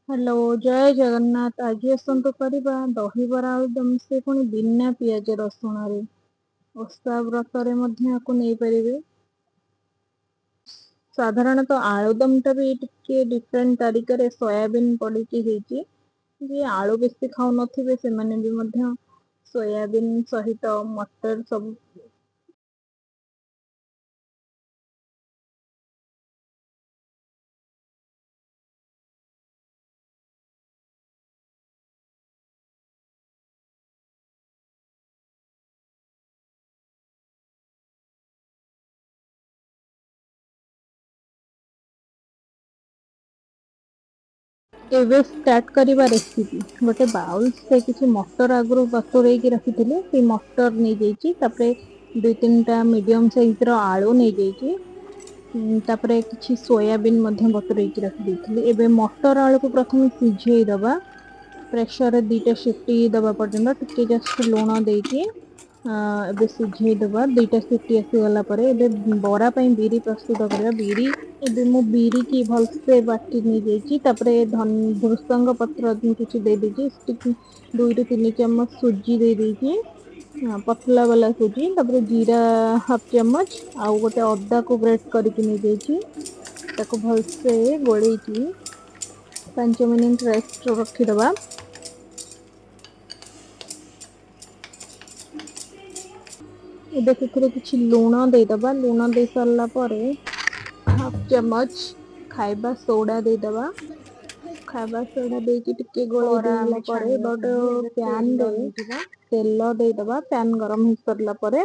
Hello, ଜୟ ଜଗନ୍ନାଥ। ଆଜି ଆସନ୍ତୁ କରିବା ଦହିବରା ଆଳୁଦମ୍, ସେ ପୁଣି ବିନା ପିଆଜ ରସୁଣରେ। ଓଷା ବ୍ରତରେ ମଧ୍ୟ ୟାକୁ ନେଇପାରିବେ। ସାଧାରଣତଃ ଆଳୁଦମ୍ଟା ବି ଟିକେ ଡିଫରେଣ୍ଟ ତରିକାରେ ସୋୟାବିନ୍ ପଡ଼ିକି ହେଇଛି। ଯିଏ ଆଳୁ ବେଶୀ ଖାଉନଥିବେ, ସେମାନେ ବି ମଧ୍ୟ ସୋୟାବିନ୍ ସହିତ ମଟର ସବୁ ଏବେ ଷ୍ଟାର୍ଟ କରିବା ରେସିପି। ଗୋଟେ ବାଉଲ୍ ସେ କିଛି ମଟର ଆଗରୁ ବତୁରେଇକି ରଖିଥିଲି, ସେଇ ମଟର ନେଇଯାଇଛି। ତାପରେ ଦୁଇ ତିନିଟା ମିଡ଼ିୟମ୍ ସାଇଜ୍ର ଆଳୁ ନେଇଯାଇଛି। ତାପରେ କିଛି ସୋୟାବିନ୍ ମଧ୍ୟ ବତୁରେଇକି ରଖିଦେଇଥିଲି। ଏବେ ମଟର ଆଳୁକୁ ପ୍ରଥମେ ସିଝେଇ ଦେବା ପ୍ରେସରରେ 2ଟା ସିଟି ଦେବା ପର୍ଯ୍ୟନ୍ତ, ଟିକେ ଜଷ୍ଟ ଲୁଣ ଦେଇକି ଏବେ ସିଝେଇ ଦେବା। 2ଟା ସିଟି ଆସିଗଲା ପରେ ଏବେ ବରା ପାଇଁ ବିରି ପ୍ରସ୍ତୁତ କରିବା। ବିରି ଏବେ ମୁଁ ବିରିକି ଭଲସେ ବାଟି ନେଇଯାଇଛି। ତାପରେ ଭୃସଙ୍ଗ ପତ୍ର କିଛି ଦେଇଦେଇଛି, 2ରୁ 3 ଚାମଚ ସୁଜି ଦେଇଦେଇଛି, ପତଲା ବାଲା ସୁଜି। ତାପରେ ଜିରା ହାଫ୍ ଚାମଚ ଆଉ ଗୋଟେ ଅଦାକୁ ଗ୍ରେଟ୍ କରିକି ନେଇଯାଇଛି। ତାକୁ ଭଲସେ ଗୋଳେଇକି 5 ମିନିଟ୍ ରେଷ୍ଟ ରଖିଦେବା। ଏବେ ସେଥିରେ କିଛି ଲୁଣ ଦେଇଦେବା। ଲୁଣ ଦେଇ ସାରିଲା ପରେ ହାଫ୍ ଚାମଚ ଖାଇବା ସୋଡ଼ା ଦେଇଦେବା। ଖାଇବା ସୋଡ଼ା ଦେଇକି ଟିକେ ଗୋଳେଇ ବରା ଦେଇଗଲା ଆମେ ପରେ ଛାଣିବା ଗୋଟେ ପାଇଁ ଏବେ ତେଲ ପ୍ୟାନରେ ନେଇଯିବା। ତେଲ ଦେଇଦେବା। ପ୍ୟାନ୍ ଗରମ ହେଇସାରିଲା ପରେ,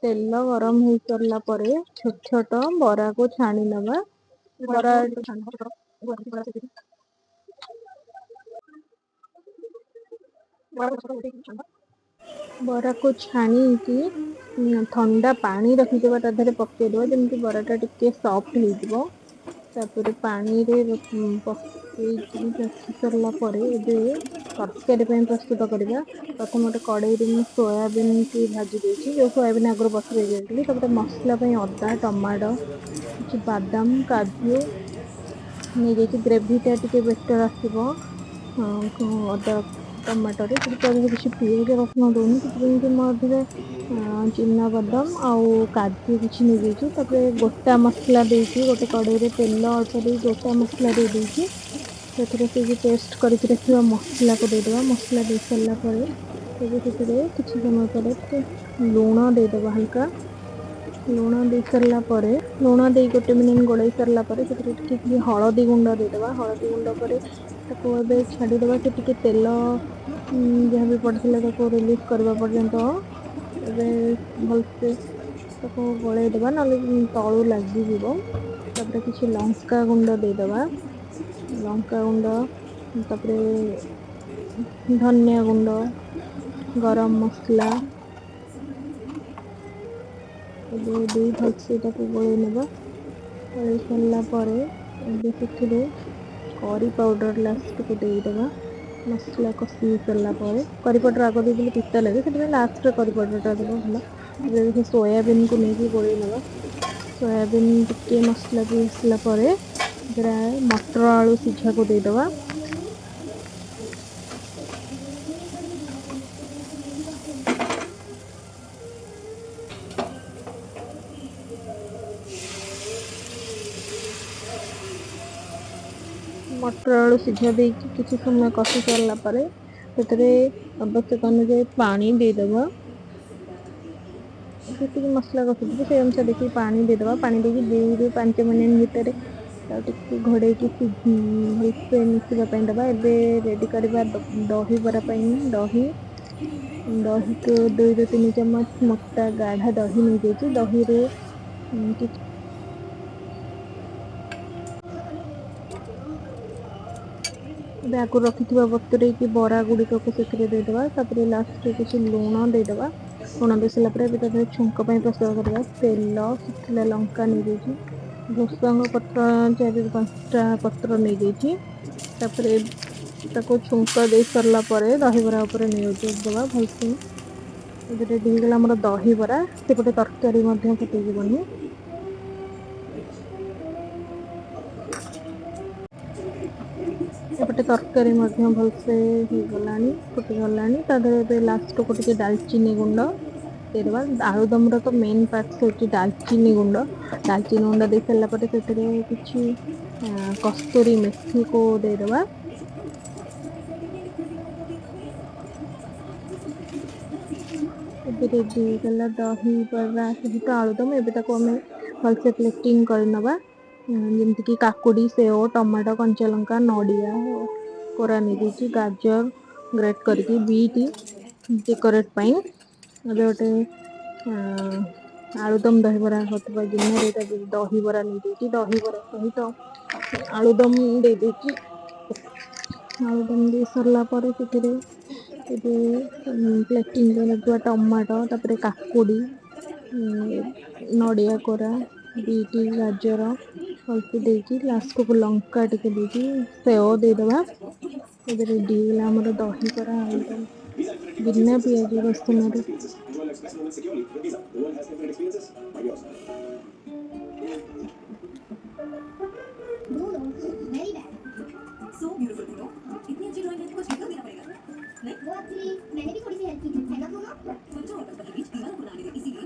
ତେଲ ଗରମ ହେଇସାରିଲା ପରେ ଛୋଟ ଛୋଟ ବରାକୁ ଛାଣି ନେବା। ବରା ବରାକୁ ଛାଣିକି ଥଣ୍ଡା ପାଣି ରଖିଥିବା ତା ଦେହରେ ପକେଇଦେବା, ଯେମିତି ବରାଟା ଟିକେ ସଫ୍ଟ ହେଇଯିବ। ତାପରେ ପାଣିରେ ପକେଇକି ରଖି ସାରିଲା ପରେ ଏବେ ତରକାରୀ ପାଇଁ ପ୍ରସ୍ତୁତ କରିବା। ପ୍ରଥମେ ଗୋଟେ କଡ଼େଇରେ ମୁଁ ସୋୟାବିନ୍କି ଭାଜି ଦେଇଛି, ଯେଉଁ ସୋୟାବିନ୍ ଆଗରୁ ବତୁରେଇ ଦେଇଥିଲି। ତାପରେ ମସଲା ପାଇଁ ଅଦା, ଟମାଟୋ, କିଛି ବାଦାମ, କାଜୁ ନେଇଯାଇଛି। ଗ୍ରେଭିଟା ଟିକେ ବେଟର୍ ଆସିବ ଅଦା ଟମାଟୋରେ। ସେଠି ତା ଦେହରେ କିଛି ପିଆଜ ରସୁଣ ଦେଉନି, ସେଥିପାଇଁ କି ମୋ ଦେହରେ ଚିନାବାଦାମ ଆଉ କାଜୁ କିଛି ନେଇଯାଇଛି। ତାପରେ ଗୋଟା ମସଲା ଦେଇକି ଗୋଟେ କଡ଼େଇରେ ତେଲ ଅଳ୍ପ ଦେଇ ଗୋଟା ମସଲା ଦେଇଦେଇଛି। ସେଥିରେ ସେ ଯେଉଁ ପେଷ୍ଟ କରିକି ରଖିଥିବା ମସଲାକୁ ଦେଇଦେବା। ମସଲା ଦେଇ ସାରିଲା ପରେ ଏବେ ସେଥିରେ କିଛି ସମୟ ପରେ ଟିକେ ଲୁଣ ଦେଇଦେବା, ହାଲକା ଲୁଣ ଦେଇ ସାରିଲା ପରେ, ଲୁଣ ଦେଇ ଗୋଟେ ମିନିଟ୍ ଗୋଳେଇ ସାରିଲା ପରେ ସେଥିରେ ଟିକେ ଟିକେ ହଳଦୀ ଗୁଣ୍ଡ ଦେଇଦେବା। ହଳଦୀ ଗୁଣ୍ଡ ପରେ ତାକୁ ଏବେ ଛାଡ଼ିଦେବା। ସେ ଟିକେ ତେଲ ଯାହା ବି ପଡ଼ିଥିଲା ତାକୁ ରିଲିଜ୍ କରିବା ପର୍ଯ୍ୟନ୍ତ ଏବେ ଭଲସେ ତାକୁ ଗୋଳେଇ ଦେବା, ନହେଲେ ତଳୁ ଲାଗିଯିବ। ତାପରେ କିଛି ଲଙ୍କା ଗୁଣ୍ଡ ଦେଇଦେବା, ଲଙ୍କା ଗୁଣ୍ଡ, ତାପରେ ଧନିଆ ଗୁଣ୍ଡ, ଗରମ ମସଲା ଏବେ ଦେଇ ଭଲସେ ତାକୁ ଗୋଳେଇ ନେବା। ଗୋଳେଇ ସାରିଲା ପରେ ଏବେ ସେଥିରେ କରି ପାଉଡ଼ର ଲାଷ୍ଟକୁ ଦେଇଦେବା। ମସଲା କଷି ହେଇସାରିଲା ପରେ କରି ପାଉଡ଼ର ଆଗ ଦେଇଦେଲେ ପିତା ଲାଗେ, ସେଥିପାଇଁ ଲାଷ୍ଟରେ କରି ପାଉଡ଼ରଟା ଦେବା ଭଲ। ଏବେ ସେ ସୋୟାବିନ୍କୁ ନେଇକି ଗୋଳେଇ ନେବା। ସୋୟାବିନ୍ ଟିକେ ମସଲା ବି ଆସିଲା ପରେ ସେଥିରେ ମଟର ଆଳୁ ସିଝାକୁ ଦେଇଦେବା। ମଟର ଆଳୁ ସିଝା ଦେଇକି କିଛି ସମୟ କଷି ସାରିଲା ପରେ ସେଥିରେ ଆବଶ୍ୟକ ଅନୁଯାୟୀ ପାଣି ଦେଇଦେବା। ଯେତିକି ମସଲା କଷିଥିବେ ସେଇ ଅନୁସାରେ ଦେଖିକି ପାଣି ଦେଇଦେବା। ପାଣି ଦେଇକି 2ରୁ 5 ମିନିଟ୍ ଭିତରେ ତାକୁ ଟିକେ ଘୋଡ଼େଇକି ଭଲସେ ମିଶିବା ପାଇଁ ଦେବା। ଏବେ ରେଡ଼ି କରିବା ଦହିବରା ପାଇଁ ଦହି। ଦହିକୁ 2ରୁ 3 ଚାମଚ ମୋଟା ଗାଢ଼ା ଦହି ନେଇଯାଇଛି। ଦହିରେ କିଛି ଏବେ ଆଗରୁ ରଖିଥିବା ବତୁରେଇକି ବରା ଗୁଡ଼ିକକୁ ସେଥିରେ ଦେଇଦେବା। ତାପରେ ଲାଷ୍ଟରେ କିଛି ଲୁଣ ଦେଇଦେବା। ଲୁଣ ଦେଇ ସାରିଲା ପରେ ଏବେ ତା ଦେହରେ ଛୁଙ୍କ ପାଇଁ ପ୍ରସ୍ତୁତ କରିବା। ତେଲ, ଶୁଖିଲା ଲଙ୍କା ନେଇଯାଇଛି, ଭୃସଙ୍ଗ ପତ୍ର 4ରୁ 5ଟା ପତ୍ର ନେଇଯାଇଛି। ତାପରେ ତାକୁ ଛୁଙ୍କ ଦେଇ ସାରିଲା ପରେ ଦହିବରା ଉପରେ ନେଇ ଦେବା ଭଲସେ। ଏବେ ରେଡ଼ି ହେଇଗଲା ଆମର ଦହିବରା। ସେପଟେ ତରକାରୀ ମଧ୍ୟ ଫୁଟିଯିବନି। ଏପଟେ ତରକାରୀ ମଧ୍ୟ ଭଲସେ ହେଇଗଲାଣି, ଫୁଟିଗଲାଣି। ତା ଦେହରେ ଏବେ ଲାଷ୍ଟକୁ ଟିକେ ଡାଲଚିନି ଗୁଣ୍ଡ ଦେଇଦେବା। ଆଳୁଦମର ତ ମେନ୍ ପାର୍ଟ ହେଉଛି ଡାଲଚିନି ଗୁଣ୍ଡ। ଡାଲଚିନି ଗୁଣ୍ଡ ଦେଇ ସାରିଲା ପରେ ସେଥିରେ କିଛି କସ୍ତୁରୀ ମେଥିକୁ ଦେଇଦେବା। ଏବେ ରେଡ଼ି ହେଇଗଲା ଦହିବରା ସହିତ ଆଳୁଦମ। ଏବେ ତାକୁ ଆମେ ଭଲସେ ପ୍ଲେଟିଂ କରିନେବା, ଯେମିତିକି କାକୁଡ଼ି, ସେଓ, ଟମାଟୋ, କଞ୍ଚାଲଙ୍କା, ନଡ଼ିଆ କୋରା ନେଇଯାଇଛି, ଗାଜର ଗ୍ରେଟ୍ କରିକି, ବିଟ୍ ଡେକୋରେଟ୍ ପାଇଁ। ଏବେ ଗୋଟେ ଆଳୁଦମ ଦହିବରା ହେଉଥିବା ଗିନାରେ ଦହିବରା ନେଇଯାଇଛି, ଦହିବରା ସହିତ ଆଳୁଦମ ଦେଇଦେଇଛି। ଆଳୁଦମ ଦେଇ ସାରିଲା ପରେ ସେଥିରେ ଏବେ ପ୍ଲେଟିଂ କରିଥିବା ଟମାଟୋ, ତାପରେ କାକୁଡ଼ି, ନଡ଼ିଆ କୋରା, ବିଟ୍, ଗାଜର ଅଳ୍ପ ଦେଇକି ଲାଷ୍ଟକୁ ଲଙ୍କା ଟିକେ ଦେଇକି ସେଓ ଦେଇଦେବା। ଏବେ ରେଡ଼ି ହେଇଗଲା ଆମର ଦହିବରା ଆଳୁଦମ ବିନା ପିଆଜ ରସୁଣରେ। So beautiful, Bruno. इतनी अच्छी ड्राइंग है, कुछ तो देना पड़ेगा। नहीं, वो एक्चुअली मैंने भी थोड़ी सी हेल्प की थी, है ना ब्रूनो? बच्चों और बचपन के बीच दीवारों को बनाने दे, इसीलिए